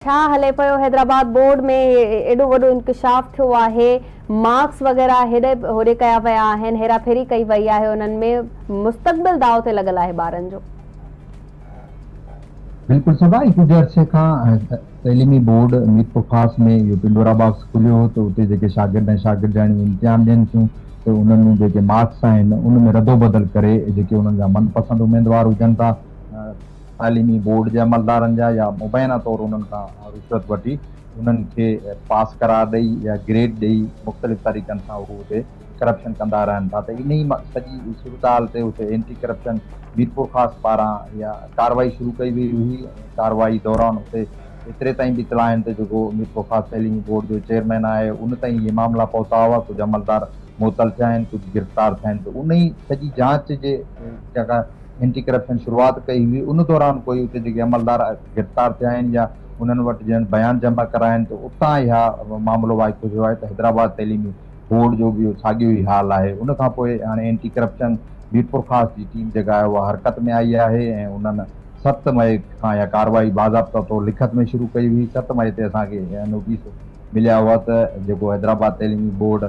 ڇا هلي پيو حيدرآباد بورڊ ۾ ايڏو وڏو انڪشاف ٿيو آهي مارڪس وغيره هيڏي هوڏي ڪيا ويا آهن هيرا ڦيري ڪئي وئي آهي انهن ۾ مستقبل داء تي لڳل آهي ٻارن جو. بلڪل صبا هي ڪجهه عرصي کان تعليمي بورڊ ميرپورخاص ۾ اهو پنڊورا باڪس کليو هو ته اتي جيڪي شاگرد ۽ شاگردياڻيون امتحان ڏين ٿيون ته انهن ۾ جيڪي مارڪس آهن ان ۾ ردوبدل ڪري جيڪي انهن جا من پسند اميدوار هجن ٿا تعليمي بورڊ جي عملدارن جا يا مبينا طور انهن کان رشوت وٺي انهن کي پاس قرار ڏئي يا گريڊ ڏئي مختلف طريقن سان هو اتي ڪرپشن ڪندا رهن ٿا ته انهي سڄي صورتحال تي اتي اينٽي ڪرپشن ميرپورخاص پاران اها ڪارروائي شروع ڪئي وئي هئي ۽ ڪارروائي دوران اتي ايتري تائين به اطلاع آهن ته جيڪو ميرپورخاص تعليمي بورڊ جو چيئرمين آهي ان تائين اهي معاملا پهتا هئا ڪجهه عملدار معطل ٿيا آهن ڪجهه گرفتار ٿيا آهن ته انهي سڄي جاچ جي جيڪا اينٽي ڪرپشن شروعات ڪئي هئي ان دوران ڪوئي اتي جيڪي عملدار گرفتار ٿيا آهن يا انهن وٽ جن بيان جمع ڪرايا آهن ته اتان اها معاملو وائکو ٿيو آهي ته حيدرآباد تعليمي بورڊ جو به اهو ساڳيو ئي حال آهي ان کان پوء هاڻي اينٽي ڪرپشن ميرپورخاص جي ٽيم جيڪا آهي اها حرڪت ۾ آئي آهي ۽ انهن 7 مئي کان اها ڪارروائي باضابطا طور لکت ۾ شروع ڪئي هئي 7 مئي تي اسان کي نوٽيس مليا هئا ته جيڪو حيدرآباد تعليمي بورڊ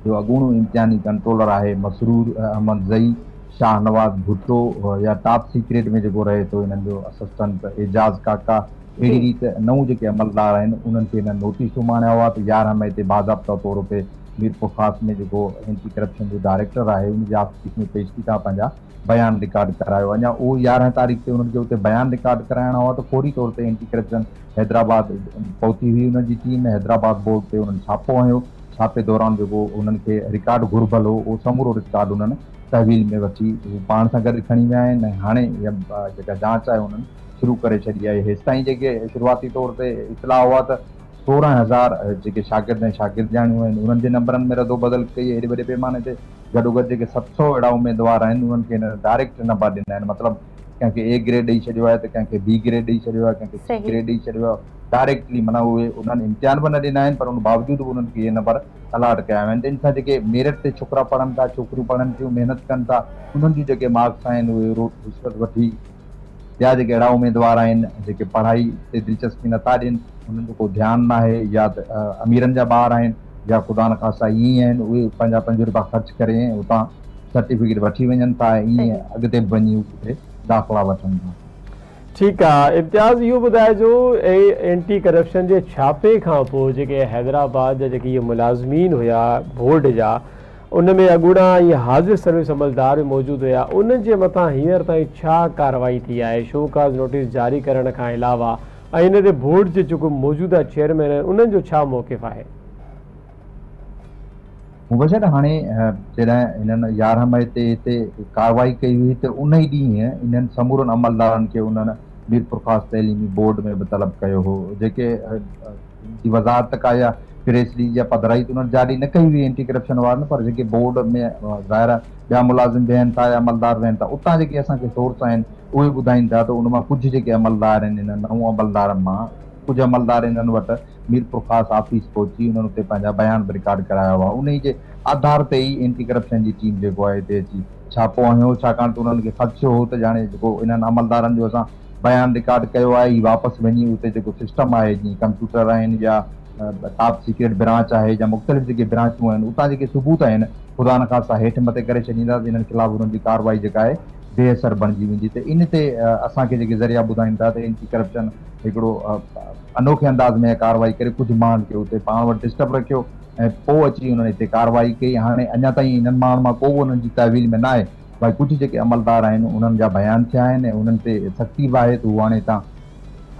جو اڳوڻو امتحاني ڪنٽرولر آهي مسرور احمد زئي، شاهنواز ڀٽو يا ٽاپ سيڪريٽ ۾ جيڪو رهي ٿو انهن جو اسسٽنٽ اعجاز ڪاڪا اهڙي ريت نئون جيڪي عملدار آهن انهن کي هنن نوٽيس اماڻيا هئا ته 11 مئي تي باضابطا طور تي ميرپورخاص ۾ جيڪو اينٽي ڪرپشن جو ڊائريڪٽر آهي ان جي آفيس ۾ پيش ٿي توهان پنهنجا بيان رڪارڊ ڪرايو اڃا اهو 11 تاريخ تي انهن کي اتي بيان رڪارڊ ڪرائڻا هئا ته فوري طور تي اينٽي ڪرپشن حيدرآباد پهتي هئي انهن جي ٽيم حيدرآباد بورڊ تي انهن ڇاپو هنيو ڇاپي دوران جيڪو انهن کي رڪارڊ گهربل هو اهو سمورو رڪارڊ انهن تحويل ۾ وٺي هو پاڻ سان گڏ کڻي ويا آهن ۽ هاڻي اها جيڪا جاچ آهي انهن شروع ڪري ڇڏي آهي هيستائين جيڪي شروعاتي طور تي اطلاع هئا ته 16,000 جيڪي شاگرد ۽ شاگردياڻيون آهن انهن جي نمبرن ۾ ردوبدل ڪئي ايڏي وڏي پيماني تي گڏوگڏ جيڪي 700 اهڙا اميدوار آهن انهن کي هن ڊائريڪٽ نمبر ڏنا آهن مطلب ڪنهن کي اي گريڊ ڏئي ڇڏيو آهي ته ڪنهن کي بي گريڊ ڏئي ڇڏيو آهي ڪنهن کي سي گريڊ ڏئي ڇڏيو آهي ڊائريڪٽلي معنيٰ اهي انهن امتحان به نه ڏنا آهن پر ان باوجود به انهن کي اهي نمبر الاٽ ڪيا ويا آهن ته ان سان جيڪي ميرٽ تي ڇوڪرا پڙهن ٿا ڇوڪريون پڙهن ٿيون محنت ڪن ٿا انهن جون جيڪي مارڪس آهن اهي رشوت وٺي ٻيا جيڪي اهڙا اميدوار آهن جيڪي پڙهائي تي دلچسپي نٿا ڏين انهن جو ڪو ڌيان ناهي يا ته اميرن جا ٻار آهن يا خدا نخواسته ائين ئي آهن اهي پنهنجا پنج روپيا خرچ ڪري ۽ اتان سرٽيفڪيٽ وٺي وڃن ٿا ۽ ائين اڳتي به وڃي اتي داخلا وٺن ٿا. ٺيڪ آ امتياز اهو ٻڌائجو اينٽي ڪرپشن جي ڇاپي کان پوء جيڪي حيدرآباد جا جيڪي اهي ملازمين هيا بورڊ جا ان ۾ اڳوڻا ۽ حاضر سروس عملدار به موجود هيا انهن جي مٿان هينئر تائين ڇا ڪارروائي ٿي آهي شو ڪاز نوٽيس جاري ڪرڻ کان علاوه ۽ ان تي بورڊ جي جيڪو موجوده چيئرمين آهن انهن جو ڇا موقف آهي؟ مبشر هاڻي جڏهن هنن 11 مئي تي هتي ڪارروائي ڪئي هئي ته ان ئي ڏينهن انهن سمورن عملدارن کي انهن ميرپورخاص تعليمي بورڊ ۾ به طلب ڪيو هو جيڪي ان جي وضاحت ته ڪا يا پريس رليز يا پڌرائي ته انهن جاري نه ڪئي هئي اينٽي ڪرپشن وارن پر جيڪي بورڊ ۾ ظاهر آهي ٻيا ملازم ويهن ٿا يا عملدار ويهن ٿا اتان جيڪي اسان کي سورس آهن اهي ٻڌائين ٿا ته ان مان ڪجهه جيڪي عملدار آهن انهن نون عملدارن مان ڪجهه عملدار انهن وٽ ميرپورخاص آفيس پهچي انهن اتي پنهنجا بيان به رڪارڊ ڪرايا هئا انهي جي آڌار تي ئي اينٽي ڪرپشن جي ٽيم جيڪو آهي هتي اچي ڇاپو هنيو ڇاڪاڻ ته انهن کي خدشو هو ته ڄاڻي جيڪو انهن عملدارن جو اسان بيان رڪارڊ ڪيو آهي هي واپس وڃي اتي جيڪو سسٽم آهي جيئن ڪمپيوٽر آهن يا ٽاپ سيڪريٽ برانچ آهي يا مختلف جيڪي برانچون آهن اتان جيڪي ثبوت آهن خدا نخواسته هيٺ مٿي ڪري ڇڏيندا ته انهن خلاف انهن جي ڪارروائي جيڪا آهي بي اثر بڻجي ويندي ته ان تي اسان کي جيڪي ذريعا ٻڌائين ٿا ته اينٽي ڪرپشن هڪڙو انوکي انداز ۾ ڪارروائي ڪري ڪجهه ماڻهن کي اتي پاڻ وٽ ڊسٽرب رکيو ۽ پوء اچي انهن هتي ڪارروائي ڪئي هاڻي اڃا تائين انهن ماڻهن مان ڪو به انهن جي تحويل ۾ ناهي ڀائي ڪجهه جيڪي عملدار آهن انهن جا بيان ٿيا آهن ۽ انهن تي سختي به آهي ته هو هاڻي هتان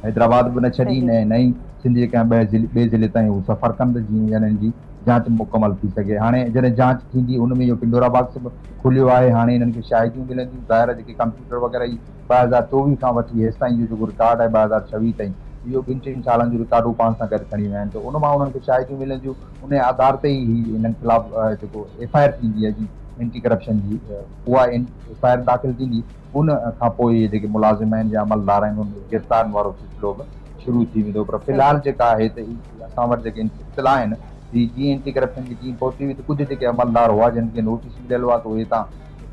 حيدرآباد به نه ڇڏين ۽ نه ئي سنڌ جي ڪنهن ٻئي ضلعي تائين هو سفر ڪن ته جيئن انهن جي جاچ مڪمل ٿي سگهي. هاڻي جڏهن جاچ ٿيندي ان ۾ اهو پنڊورا باڪس به کليو آهي هاڻي انهن کي شاهديون ملنديون ظاهر آهي جيڪي ڪمپيوٽر وغيره هي 2024 کان وٺي هيستائين جو جيڪو رڪارڊ آهي 2026 تائين اهو ٻن ٽن سالن جو رڪارڊ هو پاڻ سان گڏ کڻي ويا آهن ته ان مان انهن کي شاهديون ملنديون انهي آڌار تي ئي هي انهن خلاف جيڪو ايف I R ٿيندي آهي جي اينٽي ڪرپشن جي اها ايف I R داخل ٿيندي ان کان پوء اهي جيڪي ملازم آهن يا عملدار آهن انهن کي گرفتارن وارو سلسلو به شروع ٿي ويندو پر في الحال جيڪا آهي ته اسان وٽ جيڪي اطلاع آهن هي جيئن اينٽي ڪرپشن جي ٽيم پهتي هئي ته ڪجهه جيڪي عملدار هئا جن کي نوٽيس مليل هئا ته اهي هتان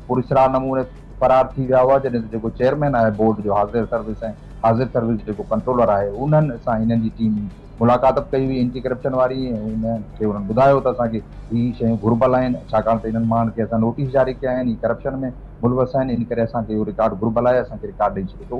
پراسرار نموني فرار ٿي ويا هئا جڏهن ته جيڪو چيئرمين آهي بورڊ جو حاضر سروس ۽ حاضر سروس جيڪو ڪنٽرولر آهي انهن سان هنن جي ٽيم ملاقات به ڪئي هئي اينٽي ڪرپشن واري ۽ ان کي انهن ٻڌايو ته اسان کي هي شيون گهربل آهن ڇاڪاڻ ته انهن ماڻهن کي اسان نوٽيس جاري ڪيا آهن هي ڪرپشن ۾ ملوث آهن ان ڪري اسان کي اهو رڪارڊ گهربل آهي اسان کي رڪارڊ ڏئي ڇڏيو.